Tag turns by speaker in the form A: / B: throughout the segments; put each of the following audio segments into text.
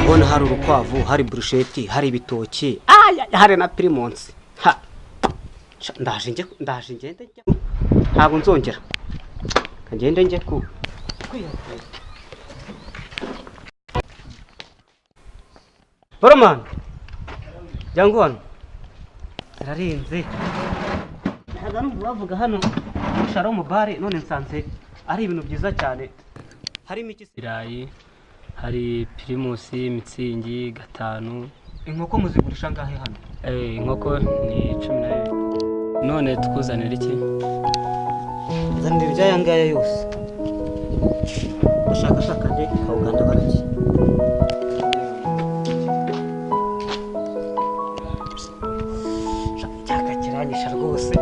A: Ndabona hari urukwavu, hari burusheti, hari ibitoki, aya, hari na Primus. Ha. Sha, ndaje njye, ndaje ngende njye. Ntabwo nzongera. Ngende njye ku kwiyakira. Barman. Jango hano. Ararenze. Ntabwo numva bavuga hano muri Shalom Bar, none nsanze ari ibintu byiza cyane. Harimo iki se?
B: Ibirayi, hari Primus, Mützig, 5.
A: Inkoko muzigurisha angahe hano?
B: Inkoko ni 12. None tukuzanira iki?
A: Nzanira iby'aya ngaya yose. Ushaka shaka nde kawuganda baraki. Cyaka kiranyisha rwose.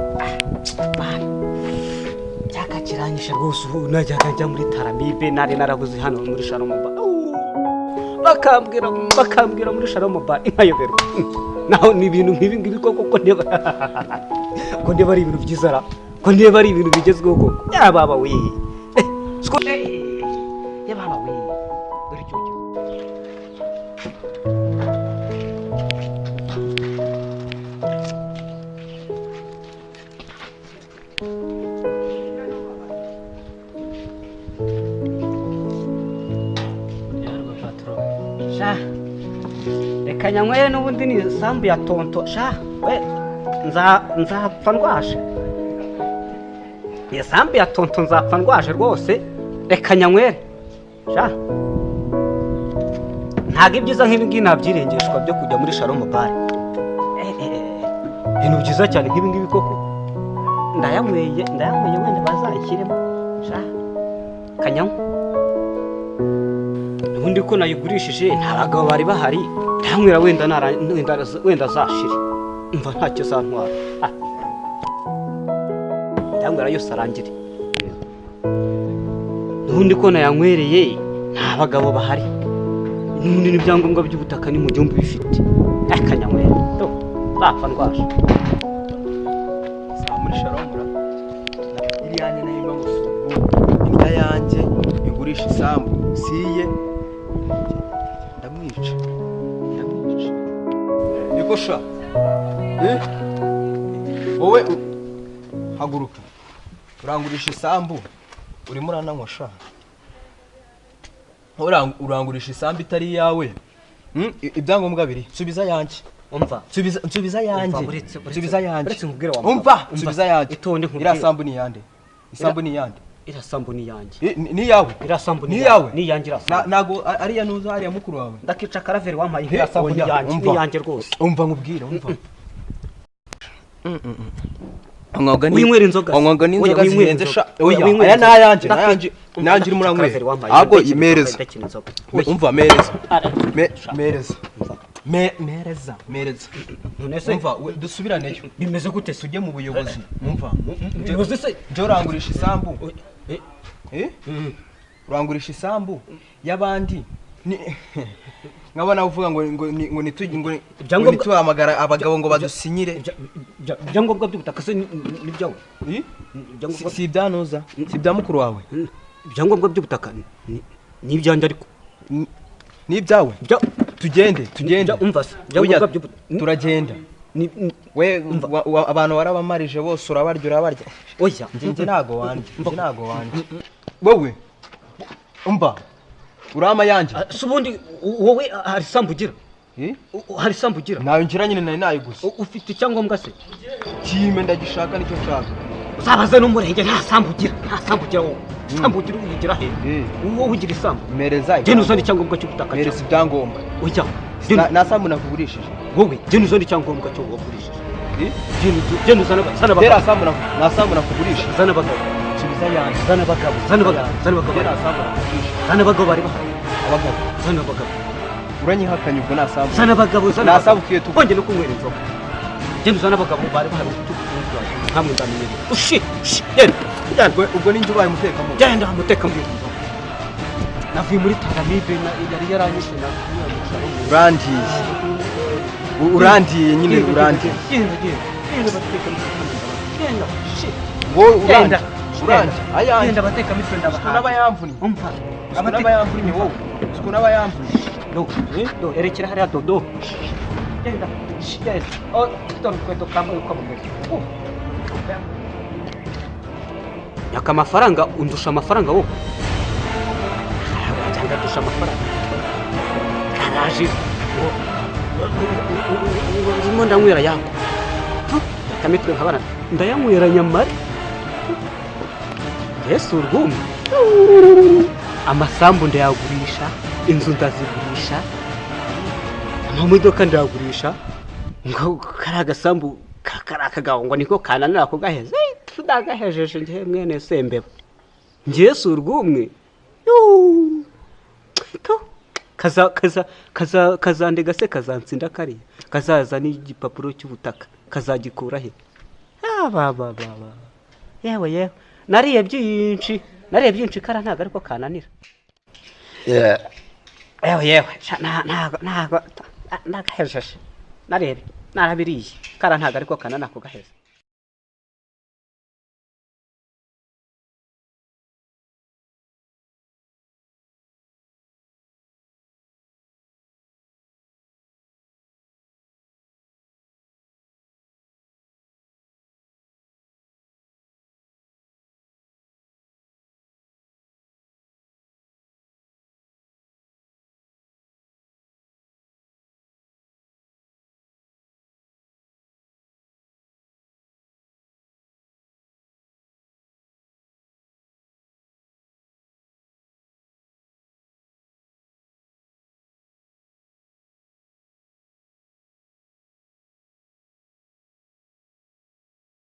A: Cyaka kiranyisha rwose. Ubu najyaga njya muri Taramibe, nari narabuze hano muri Shalom Bar. Bakambwira muri Shalom Bar inkayoberwa. Naho ni ibintu nk'ibi ngibi koko, ko ndeba ko ndeba ari ibintu byiza ra, ko ndeba ari ibintu bigezweho koko. Ya baba we. Siko ya baba we. Dore icyo cyo. Sha. Reka nyanywere n'ubundi ni sambu ya tonto. Sha, we nzapfa ndwaje. Ni sambu ya tonto, nzapfa ndwaje rwose. Reka nyanywere. Sha. Ntabwo ibyiza nk'ibi ngibi nabyirengeshwa byo kujya muri Shalom Bar. Ibintu byiza cyane nk'ibi ngibi koko. Ndayanyweye wenda bazayishyiremo. Sha. Kanyanywa. Ubundi ko nayigurishije nta bagabo bari bahari, ntanywera wenda wenda zashire. Umva ntacyo zantwara. Ndanywera yose arangire. Ubundi ko nayanywereye nta bagabo bahari. N'ubundi n'ibyangombwa by'ubutaka ni mu gihumbi bifite. Akanyanywera. To, bapfa ndwaje.
C: Sa muri Shalom ra. Iriyanye nayo mba ngusubu. Indya yanjye igurisha isambu siye. Ndamwica. Niko sha. Wowe haguruka. Urangurisha isambu urimo urananywa sha. Urangurisha isambu itari iyawe. Ibyangombwa biri. Subiza yanjye.
A: Umva.
C: Subiza yanjye. Subiza yanjye.
A: Uretse nkubwire wa.
C: Umva, subiza yanjye.
A: Itonde nkubwire.
C: Iriya sambu ni yande. Isambu ni yande.
A: Iriya sambu ni yanjye.
C: Ni yawe.
A: Iriya sambu
C: ni yawe.
A: Ni yanjye iriya sambu.
C: Ntago ariya nuza ariya mukuru wawe.
A: Ndakica karaveri wampaye iriya sambu ni yanjye. Ni yanjye rwose.
C: Umva nkubwire, umva.
A: Winywera inzoga.
C: Wanywaga n'inzoga zihenze sha. Oya, aya nayanjye, nayanjye. Nanjye urimo uranywera. Ahubwo imereza. Umva mereza. Mereza. Mereza, mereza. Umva dusubiraneyo.
A: Bimeze gute
C: tujye mu buyobozi? Umva.
A: Buyobozi se
C: nje urangurisha isambu. Urangurisha isambu y'abandi. Nkabona uvuga ngo ngo ngo nituhamagara abagabo ngo badusinyire.
A: Ibyangombwa by'ubutaka se ni byawe?
C: Si ibyanuza, si ibya mukuru wawe.
A: Ibyangombwa by'ubutaka ni ibyanjye ariko.
C: Ni ibyawe? Tugende, tugende.
A: Umva se, ibyangombwa by'ubutaka
C: turagenda. We abantu warabamarije bose urabarya urabarya.
A: Oya,
C: njye ntago wanjye, njye ntago wanjye. Wowe umva. Urama yanjye.
A: Si ubundi wowe hari isambu ugira? Hari isambu ugira?
C: Nayo ngira nyine nari nayiguze.
A: Ufite icyangombwa se?
C: Kime ndagishaka nicyo nshaka.
A: Uzabaze n'umurenge, nta sambu ugira, nta sambu ugira wowe. Isambu ugira uyigira he? Wowe ugira isambu.
C: Mereza.
A: Genda uzane icyangombwa cy'ubutaka.
C: Mereza ibyangombwa.
A: Oya.
C: Nta sambu nakugurishije.
A: Wowe genda uzane icyangombwa cyo wagurishije. Genda uzane abagabo.
C: Nta sambu nakugurishije.
A: Zana abagabo.
C: Subiza yanjye.
A: Zana abagabo, zana abagabo, zana abagabo.
C: Nta sambu nakugurishije.
A: Zana abagabo bari bahari.
C: Abagabo.
A: Zana abagabo.
C: Uranyihakanye ubwo nta sambu.
A: Zana abagabo, zana.
C: Nta sambu tuye tuko.
A: Wongeye no kunywera inzoga. Genda uzane abagabo bari bahari nkamwe ndamenyereye. Ushi, genda. Genda.
C: Ubwo ninjye ubaye umutekamutwe.
A: Genda umutekamutwe. Navuye muri Taramibe yari yaranyishe na
C: urandiye. Urandiye nyine urandiye.
A: Genda, genda. Genda batekamutwe. Genda.
C: Wowe urandiye. Urandiye. Ayanjye.
A: Genda batekamutwe ndabaha.
C: N'abayamvunye.
A: Umva.
C: N'abayamvunye wowe. Siko n'abayamvunye.
A: Do do erekera hariya do do. Genda. Genda. Oh, dore urukweto kambaye uko bumeze. Nyaka amafaranga undusha amafaranga wowe. Cyangwa ndusha amafaranga. Karaje. Ndimo ndanywera yako. Kamitwe nkabana ndayanywera nyamara. Yesu urwumwe. Amasambu ndayagurisha, inzu ndazigurisha, amamodoka ndayagurisha, ngo kari agasambu kari akagabo ngo niko kananira kugaheza. Ndagahejeje njye mwene sembeba. Njye si urwumwe. Kaza kaza kaza kazandega se kazantsinda kariya. Kazaza n'igipapuro cy'ubutaka kazagikura he? Ba ba ba ba. Yewe yewe nariye byinshi. Nariye byinshi kara ntago ariko kananira. Yewe yewe ntago ntago nagahejeje. Nariye narabiriye kara ntago ariko kananira kugaheza.